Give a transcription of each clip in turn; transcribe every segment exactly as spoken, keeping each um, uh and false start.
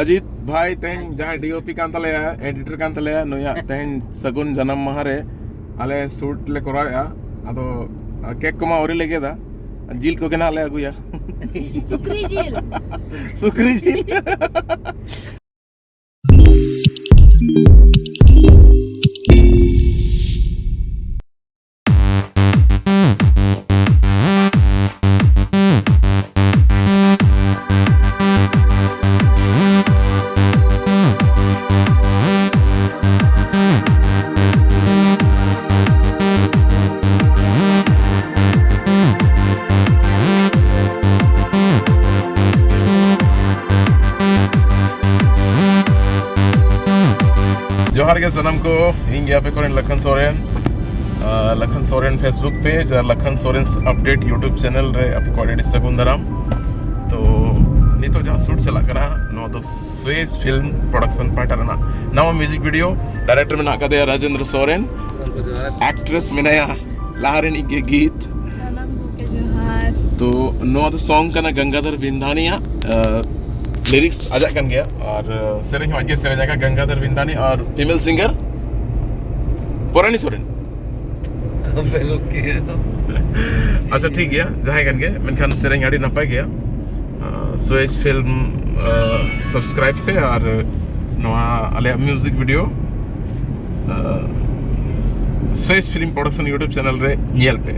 ᱟᱡᱤᱛ ᱵᱷᱟᱭ ᱛᱮᱦᱮᱧ ᱡᱟᱦᱟᱸᱭ ᱰᱤ ᱳ ᱯᱤ ᱠᱟᱱ ᱛᱟᱞᱮᱭᱟ, ᱮᱰᱤᱴᱚᱨ ᱠᱟᱱ ᱛᱟᱞᱮᱭᱟ, ᱱᱩᱭᱟᱜ ᱛᱮᱦᱮᱧ ᱥᱟᱹᱜᱩᱱ ᱡᱟᱱᱟᱢ ᱢᱟᱦᱟ ᱨᱮ ᱟᱞᱮ ᱥᱩᱴ ᱞᱮ ᱠᱚᱨᱟᱣᱮᱫᱼᱟ᱾ ᱟᱫᱚ ᱠᱮᱠ ᱠᱚᱢᱟ ᱟᱹᱣᱨᱤ ᱞᱮ ᱜᱮᱫᱟ, ᱡᱤᱞ ᱠᱚᱜᱮ ᱱᱟᱦᱟᱜ ᱞᱮ ᱟᱹᱜᱩᱭᱟ᱾ ᱥᱩᱠᱨᱤ ᱡᱤᱞ᱾ ᱥᱩᱠᱨᱤ ᱡᱤᱞ᱾ ᱡᱚᱦᱟᱨ ᱜᱮ ᱥᱟᱱᱟᱢ ᱠᱚ, ᱤᱧ ᱜᱮ ᱟᱯᱮ ᱠᱚᱨᱮᱱ ᱞᱟᱠᱷᱟᱱ ᱥᱚᱨᱮᱱ᱾ ᱟᱨ ᱞᱟᱠᱷᱟᱱ ᱥᱚᱨᱮᱱ Facebook page ᱟᱨ Lakhan Soren update YouTube channel ᱨᱮ ᱟᱯᱮ ᱠᱚ ᱟᱹᱰᱤ ᱟᱹᱰᱤ ᱥᱟᱹᱜᱩᱱ ᱫᱟᱨᱟᱢ᱾ ᱛᱚ ᱱᱤᱛᱚᱜ ᱡᱟᱦᱟᱸ ᱥᱩᱴ ᱪᱟᱞᱟᱜ ᱠᱟᱱᱟ, ᱱᱚᱣᱟ ᱫᱚ ᱥᱩᱭᱮᱡᱽ ᱯᱷᱤᱞᱢ ᱯᱨᱚᱰᱟᱠᱥᱚᱱ ᱯᱟᱦᱴᱟ ᱨᱮᱱᱟᱜ ᱱᱟᱣᱟ ᱢᱤᱣᱡᱤᱠ ᱵᱷᱤᱰᱤᱭᱳ᱾ ᱰᱟᱭᱨᱮᱠᱴᱚᱨ ᱢᱮᱱᱟᱜ ᱟᱠᱟᱫᱮᱭᱟ ᱨᱟᱡᱮᱱᱫᱨᱚ ᱥᱚᱨᱮᱱ᱾ ᱥᱟᱱᱟᱢ ᱠᱚ ᱡᱚᱦᱟᱨ᱾ ᱮᱠᱴᱨᱮᱥ ᱢᱮᱱᱟᱭᱟ ᱞᱟᱦᱟ ᱨᱤᱱᱤᱡ ᱜᱮ ᱜᱤᱛ᱾ ᱥᱟᱱᱟᱢ ᱠᱚᱜᱮ ᱡᱚᱦᱟᱨ᱾ ᱛᱚ ᱱᱚᱣᱟ ᱫᱚ ᱥᱚᱝ ᱠᱟᱱᱟ ᱜᱟᱝᱜᱟᱫᱷᱚᱨ ᱵᱤᱱᱫᱷᱟᱱᱤᱭᱟᱜ᱾ ᱞᱤᱨᱤᱠᱥ ᱟᱡᱟᱜ ᱠᱟᱱ ᱜᱮᱭᱟ ᱟᱨ ᱥᱮᱨᱮᱧ ᱦᱚᱸ ᱟᱡ ᱜᱮ ᱥᱮᱨᱮᱧ ᱟᱠᱟᱫ, ᱜᱟᱝᱜᱟᱫᱷᱚᱨ ᱵᱤᱱᱫᱷᱟᱱᱤ ᱟᱨ ᱯᱷᱤᱢᱮᱞ ᱥᱤᱝᱜᱟᱨ ᱯᱚᱨᱟᱱᱤ ᱥᱚᱨᱮᱱ᱾ ᱟᱪᱪᱷᱟ, ᱴᱷᱤᱠ ᱜᱮᱭᱟ, ᱡᱟᱦᱟᱸᱭ ᱠᱟᱱ ᱜᱮ, ᱢᱮᱱᱠᱷᱟᱱ ᱥᱮᱨᱮᱧ ᱟᱹᱰᱤ ᱱᱟᱯᱟᱭ ᱜᱮᱭᱟ᱾ ᱥᱩᱭᱮᱡᱽ ᱯᱷᱤᱞᱢ ᱥᱟᱵᱥᱠᱨᱟᱭᱤᱵ ᱯᱮ ᱟᱨ ᱱᱚᱣᱟ ᱟᱞᱮᱭᱟᱜ ᱢᱤᱣᱡᱤᱠ ᱵᱷᱤᱰᱤᱭᱳ ᱥᱩᱭᱮᱡᱽ ᱯᱷᱤᱞᱢ ᱯᱨᱚᱰᱟᱠᱥᱚᱱ YouTube ᱪᱮᱱᱮᱞ ᱨᱮ ᱧᱮᱞ ᱯᱮ᱾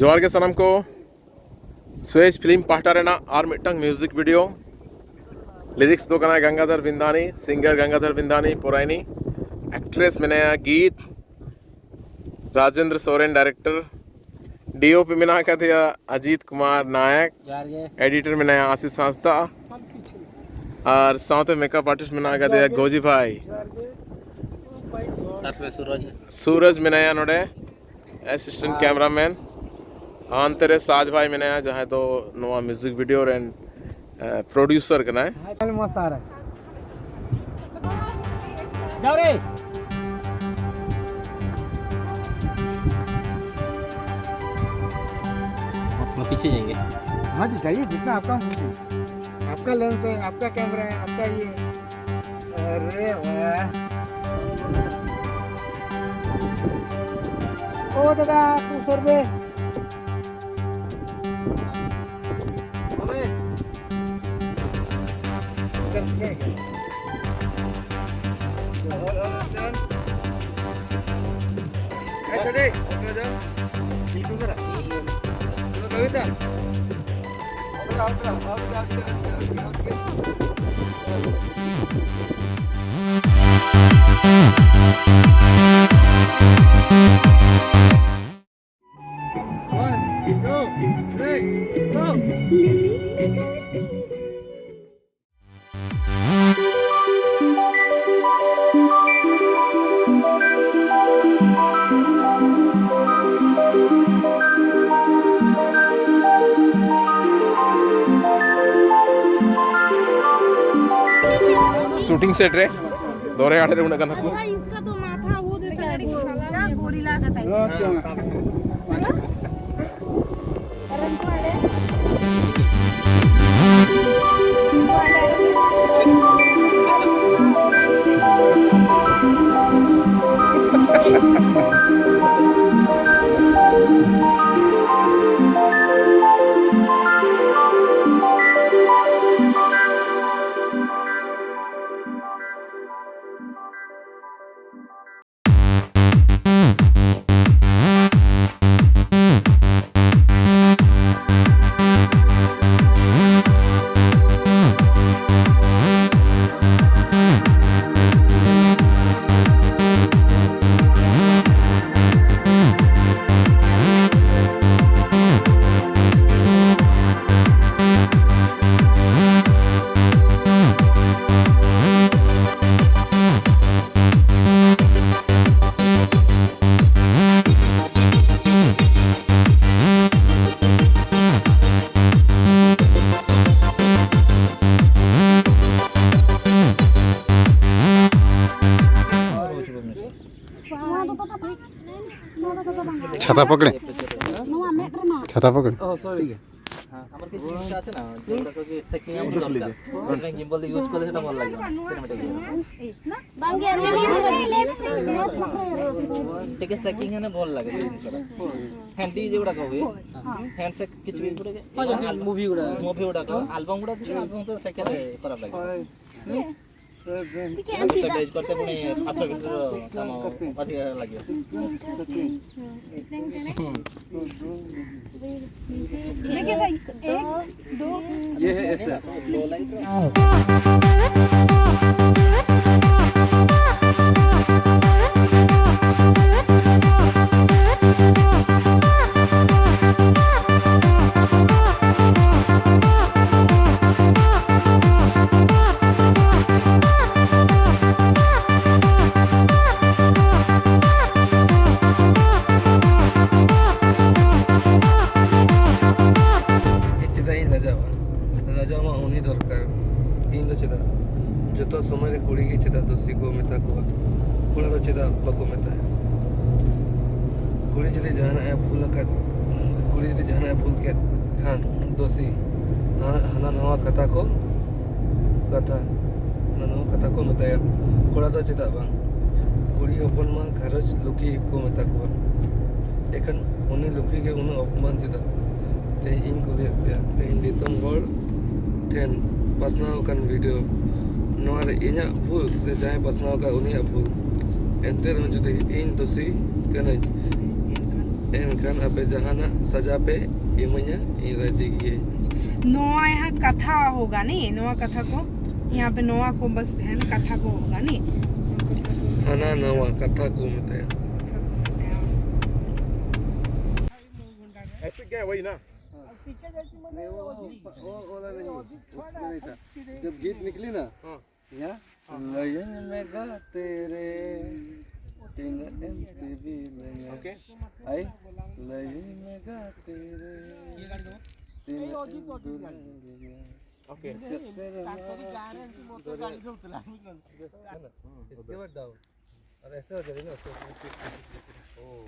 ᱡᱚᱦᱟᱨ ᱜᱮ ᱥᱟᱱᱟᱢ ᱠᱚ᱾ ᱥᱩᱭᱮᱡᱽ ᱯᱷᱤᱞᱢ ᱯᱟᱦᱴᱟ ᱨᱮᱱᱟᱜ ᱟᱨ ᱢᱤᱫᱴᱟᱝ ᱢᱤᱣᱡᱤᱠ ᱵᱷᱤᱰᱤᱭᱳ᱾ ᱞᱤᱨᱤᱠᱥ ᱫᱚ ᱠᱟᱱᱟᱭ ᱜᱟᱝᱜᱟᱫᱷᱚᱨ ᱵᱤᱱᱫᱟᱱᱤ, ᱥᱤᱝᱜᱟᱨ ᱜᱟᱝᱜᱟᱫᱷᱚᱨ ᱵᱤᱱᱫᱟᱱᱤ, ᱯᱚᱨᱟᱭᱱᱤ, ᱮᱠᱴᱨᱮᱥ ᱢᱮᱱᱟᱭᱟ ᱜᱤᱛ, ᱨᱟᱡᱮᱱᱫᱨᱚ ᱥᱚᱨᱮᱱ ᱰᱟᱭᱨᱮᱠᱴᱚᱨ, ᱰᱤᱳᱯᱤ ᱢᱮᱱᱟᱜ ᱟᱠᱟᱫᱮᱭᱟ ᱚᱡᱤᱛ ᱠᱩᱢᱟᱨ ᱱᱟᱭᱚᱠ, ᱡᱚᱦᱟᱨ ᱜᱮ᱾ ᱮᱰᱤᱴᱚᱨ ᱢᱮᱱᱟᱭᱟ ᱟᱥᱤᱥ ᱦᱟᱸᱥᱫᱟ, ᱟᱨ ᱥᱟᱶᱛᱮ ᱢᱮᱠᱟᱯ ᱟᱨᱴᱤᱥᱴ ᱢᱮᱱᱟᱜ ᱟᱠᱟᱫᱮᱭᱟ ᱜᱚᱡᱤ ᱵᱷᱟᱭ᱾ ᱥᱟᱨ ᱥᱮ ᱥᱩᱨᱚᱡᱽ᱾ ᱥᱩᱨᱚᱡᱽ ᱢᱮᱱᱟᱭᱟ ᱱᱚᱰᱮ, ᱮᱥᱤᱥᱴᱮᱱᱴ ᱠᱮᱢᱨᱟᱢᱮᱱ᱾ ᱦᱟᱱᱛᱮ ᱨᱮ ᱥᱟᱡᱽ ᱵᱷᱟᱭ ᱢᱮᱱᱟᱭᱟ, ᱡᱟᱦᱟᱸᱭ ᱫᱚ ᱱᱚᱣᱟ ᱢᱤᱣᱡᱤᱠ ᱵᱷᱤᱰᱤᱭᱳ ᱨᱮᱱ ᱯᱨᱚᱰᱭᱩᱥᱟᱨ ᱠᱟᱱᱟᱭ᱾ ᱦᱟᱭ, ᱢᱚᱡᱽ ᱛᱟᱦᱮᱸ ᱨᱮ᱾ ᱡᱟᱣ ᱨᱮ᱾ ᱯᱤᱪᱷᱮ ᱡᱟᱭᱮᱸᱜᱮ᱾ ᱦᱟᱸ ᱡᱤ, ᱡᱟᱭᱮ, ᱡᱤᱛᱱᱟ ᱟᱯᱠᱟ ᱦᱩᱸ ᱠᱩᱥᱤ᱾ ᱟᱯᱠᱟ ᱞᱮᱱᱥ ᱦᱮ, ᱟᱯᱠᱟ ᱠᱮᱢᱨᱟ ᱦᱮ, ᱟᱯᱠᱟ ᱭᱮ᱾ ᱟᱨᱮ ᱣᱟᱦ᱾ ᱳ ᱫᱟᱫᱟ, ᱫᱩ ᱥᱚ ᱨᱩᱯᱮ᱾ ᱟᱵᱮ᱾ ᱪᱮᱫ ᱪᱤᱠᱟᱹᱭ ᱠᱟᱱᱟ? ᱚᱨ, ᱚᱨ, ᱚᱨ, ᱚᱨ᱾ ᱮ, ᱪᱷᱳᱴᱮ, ᱚᱨ, ᱚᱨ᱾ ᱵᱤᱞᱠᱩᱞ ᱥᱟᱨᱟ᱾ ᱛᱚ, ᱠᱚᱵᱤᱛᱟ᱾ One, two, three, go! Shooting set ᱨᱮ ᱫᱚᱨᱭᱟ ᱟᱲᱮ ᱨᱮ ᱩᱱᱟᱹᱜ ᱜᱟᱱ ᱦᱟᱹᱠᱩ᱾ अच्छा, इसका तो माथा वो जैसा है, गो-, क्या गोरिल्ला का टाइप। हाँ, क्यों? ᱪᱷᱟᱛᱟ ᱯᱟᱠᱲᱮ᱾ ᱪᱷᱟᱛᱟ ᱯᱟᱠᱲᱮ᱾ ᱦᱮᱸ, আমার কিছু জিনিস আছে না, যেগুলো কি সেটিং আমার দরকার। সেটা গিম্বল দিয়ে ইউজ করলে সেটা ভালো লাগে না, সিনেম্যাটিক। ଟିକେ ସେକିଂ ହେଲେ ଭଲ ଲାଗେ ସେ ଜିନିଷଟା। ହ୍ୟାଣ୍ଡି ଯେଗୁଡ଼ାକ ହୁଏ, ହ୍ୟାଣ୍ଡସେକ୍ କିଛି ବି ଏପଟେ ମୁଭି ଗୁଡ଼ା। ମୁଭି ଗୁଡ଼ାକ, ଆଲବମ୍ ଗୁଡ଼ା ଥିବ, ଆଲବମ୍ ତ ସେକେରେ ଖରାପ ଲାଗେ। ଟିକେ ବେଜ୍ କରିତେ ପୁଣି ସାତ ମିନିଟ୍ର କାମ ଅଧିକା ଲାଗିବ। ये है ऐसा। ᱪᱮᱫᱟᱜ ᱤᱧ ᱞᱟᱡᱟᱜᱼᱟ? ᱞᱟᱡᱟᱜ ᱢᱟ ᱩᱱᱤ ᱫᱚᱨᱠᱟᱨ, ᱤᱧ ᱫᱚ ᱪᱮᱫᱟᱜ? ᱡᱚᱛᱚ ᱥᱚᱢᱚᱭ ᱨᱮ ᱠᱩᱲᱤ ᱜᱮ ᱪᱮᱫᱟᱜ ᱫᱳᱥᱤ ᱠᱚ ᱢᱮᱛᱟ ᱠᱚᱣᱟ, ᱠᱚᱲᱟ ᱫᱚ ᱪᱮᱫᱟᱜ ᱵᱟᱠᱚ ᱢᱮᱛᱟᱭᱟ? ᱠᱩᱲᱤ ᱡᱩᱫᱤ ᱡᱟᱦᱟᱱᱟᱜ ᱮ ᱵᱷᱩᱞ ᱟᱠᱟᱫ, ᱠᱩᱲᱤ ᱡᱩᱫᱤ ᱡᱟᱦᱟᱱᱟᱜ ᱮ ᱵᱷᱩᱞ ᱠᱮᱫ ᱠᱷᱟᱱ ᱫᱳᱥᱤ ᱦᱟᱱᱟ ᱱᱟᱣᱟ ᱠᱟᱛᱷᱟ ᱠᱚ, ᱠᱟᱛᱷᱟ, ᱦᱟᱱᱟ ᱱᱟᱣᱟ ᱠᱟᱛᱷᱟ ᱠᱚ ᱢᱮᱛᱟᱭᱟ᱾ ᱠᱚᱲᱟ ᱫᱚ ᱪᱮᱫᱟᱜ ᱵᱟᱝ? ᱠᱩᱲᱤ ᱦᱚᱯᱚᱱ ᱢᱟ ᱜᱷᱟᱨᱚᱸᱡᱽ ᱞᱩᱠᱷᱤ ᱠᱚ ᱢᱮᱛᱟ ᱠᱚᱣᱟ᱾ ᱮᱠᱷᱟᱱ ᱩᱱᱤ ᱞᱩᱠᱷᱤ ᱜᱮ ᱩᱱᱟᱹᱜ ᱚᱯᱚᱢᱟᱱ ᱪᱮᱫᱟᱜ? ᱛᱮᱦᱮᱧ ᱤᱧ ᱠᱩᱞᱤᱭᱮᱫ ᱯᱮᱭᱟ, ᱛᱮᱦᱮᱧ ᱫᱤᱥᱚᱢ ᱦᱚᱲ ᱴᱷᱮᱱ ᱯᱟᱥᱱᱟᱣ ᱟᱠᱟᱱ ᱵᱷᱤᱰᱤᱭᱳ, ᱱᱚᱣᱟ ᱨᱮ ᱤᱧᱟᱹᱜ ᱵᱷᱩᱞ ᱥᱮ ᱡᱟᱦᱟᱸᱭ ᱯᱟᱥᱱᱟᱣ ᱟᱠᱟᱫ ᱩᱱᱤᱭᱟᱜ ᱵᱷᱩᱞ? ᱮᱱᱛᱮ ᱨᱮᱦᱚᱸ ᱡᱩᱫᱤ ᱤᱧ ᱫᱳᱥᱤ ᱠᱟᱹᱱᱟᱹᱧ, ᱮᱱᱠᱷᱟᱱ ᱟᱯᱮ ᱡᱟᱦᱟᱱᱟᱜ ᱥᱟᱡᱟ ᱯᱮ ᱤᱢᱟᱹᱧᱟ, ᱤᱧ ᱨᱟᱹᱡᱤ ᱜᱤᱭᱟᱹᱧ᱾ ᱱᱚᱣᱟ ᱭᱟᱦᱟᱸ ᱠᱟᱛᱷᱟ ᱦᱳᱜᱟ ᱱᱤ, ᱱᱚᱣᱟ ᱠᱟᱛᱷᱟ ᱠᱚ, ᱭᱟᱦᱟᱸ ᱯᱮ ᱱᱚᱣᱟ ᱠᱚ ᱵᱟᱥ ᱛᱟᱦᱮᱱ ᱠᱟᱛᱷᱟ ᱠᱚ ᱦᱳᱜᱟ ᱱᱤ᱾ ᱦᱟᱱᱟ ᱱᱟᱣᱟ ᱠᱟᱛᱷᱟ ᱠᱚ ᱢᱮᱛᱟᱭᱟ᱾ ᱠᱟᱛᱷᱟ ᱠᱚ ᱢᱮᱛᱟᱭᱟ᱾ ऐसे क्या है, वही ना? नहीं, वो, वो, वो वाला नहीं, उसमें नहीं था। जब गीत निकली ना, हाँ। या? लयन में गाते रे, तीन एमसीबी लयन। ओके। आई? लयन में गाते रे, तीन एमसीबी लयन। ओके। इसके बाद डाउन। और ऐसे हो जाएगा ना, उसको। ओ।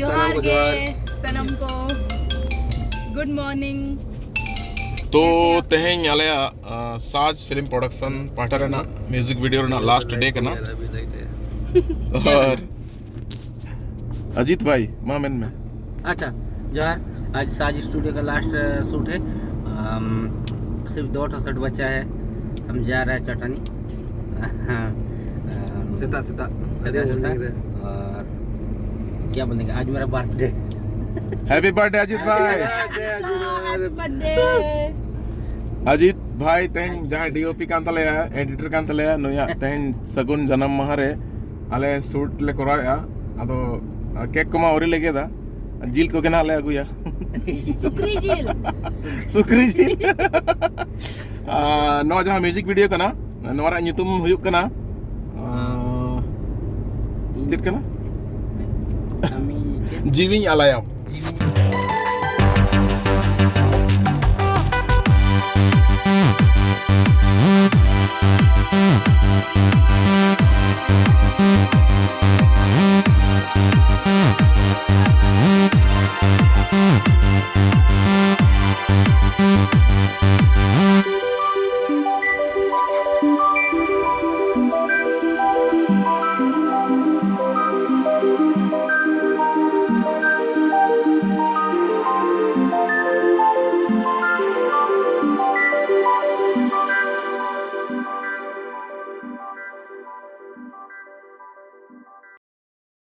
ᱡᱚᱦᱟᱨ ᱜᱮ ᱥᱟᱱᱟᱢ ᱠᱚ᱾ Good morning. ᱛᱚ ᱛᱮᱦᱮᱧ ᱟᱞᱮᱭᱟᱜ ᱥᱟᱡᱽ ᱯᱷᱤᱞᱢ ᱯᱨᱚᱰᱟᱠᱥᱚᱱ ᱯᱟᱦᱴᱟ ᱨᱮᱱᱟᱜ ᱢᱤᱣᱡᱤᱠ ᱵᱷᱤᱰᱤᱭᱳ ᱨᱮᱱᱟᱜ ᱞᱟᱥᱴ ᱰᱮ ᱠᱟᱱᱟ᱾ ᱟᱨ ᱟᱡᱤᱛ ᱵᱷᱟᱭ, ᱢᱟ ᱢᱮᱱ ᱢᱮ᱾ ᱟᱪᱪᱷᱟ, ᱡᱚᱦᱟᱨ᱾ आज साज स्टूडियो का लास्ट शूट है। अम, सिर्फ दो ठो शॉट बचा है। हम जा रहे हैं चटनी। हाँ, अम, ᱥᱮᱛᱟᱜ ᱥᱮᱛᱟᱜ, ᱥᱮᱛᱟᱜ ᱟᱹᱰᱤ ᱥᱮᱛᱟᱜ᱾ ᱢᱚᱨᱱᱤᱝ ᱨᱮ᱾ और क्या बोलेंगे, आज मेरा बर्थडे। ᱦᱮᱯᱤ ᱵᱟᱨᱛᱷᱰᱮ ᱟᱡᱤᱛ ᱵᱷᱟᱭ᱾ Happy birthday. ᱟᱡᱤᱛ ᱵᱷᱟᱭ ᱛᱮᱦᱮᱧ ᱡᱟᱦᱟᱸᱭ ᱰᱤ ᱳ ᱯᱤ ᱠᱟᱱ ᱛᱟᱞᱮᱭᱟ, ᱮᱰᱤᱴᱚᱨ ᱠᱟᱱ ᱛᱟᱞᱮᱭᱟ, ᱱᱩᱭᱟᱜ ᱛᱮᱦᱮᱧ ᱥᱟᱹᱜᱩᱱ ᱡᱟᱱᱟᱢ ᱢᱟᱦᱟ ᱨᱮ ᱟᱞᱮ ᱥᱩᱴ ᱞᱮ ᱠᱚᱨᱟᱣᱮᱫᱼᱟ᱾ ᱟᱫᱚ ᱠᱮᱠ ᱠᱚᱢᱟ ᱟᱹᱣᱨᱤ ᱞᱮ ᱜᱮᱫᱟ, ᱡᱤᱞ ᱠᱚᱜᱮ ᱱᱟᱦᱟᱜ ᱞᱮ ᱟᱹᱜᱩᱭᱟ᱾ ᱥᱩᱠᱨᱤ ᱡᱤᱞ᱾ ᱥᱩᱠᱨᱤ ᱡᱤᱞ᱾ ᱟᱨ ᱱᱚᱣᱟ ᱡᱟᱦᱟᱸ ᱢᱤᱣᱡᱤᱠ ᱵᱷᱤᱰᱤᱭᱳ ᱠᱟᱱᱟ, ᱱᱚᱣᱟ ᱨᱮᱭᱟᱜ ᱧᱩᱛᱩᱢ ᱦᱩᱭᱩᱜ ᱠᱟᱱᱟ, ᱟᱸ, ᱪᱮᱫ ᱠᱟᱱᱟ? ᱠᱟᱹᱢᱤ ᱪᱮᱫ? ᱡᱤᱣᱤᱧ ᱟᱞᱟᱭᱟᱢ᱾ ᱡᱤᱣᱤᱧ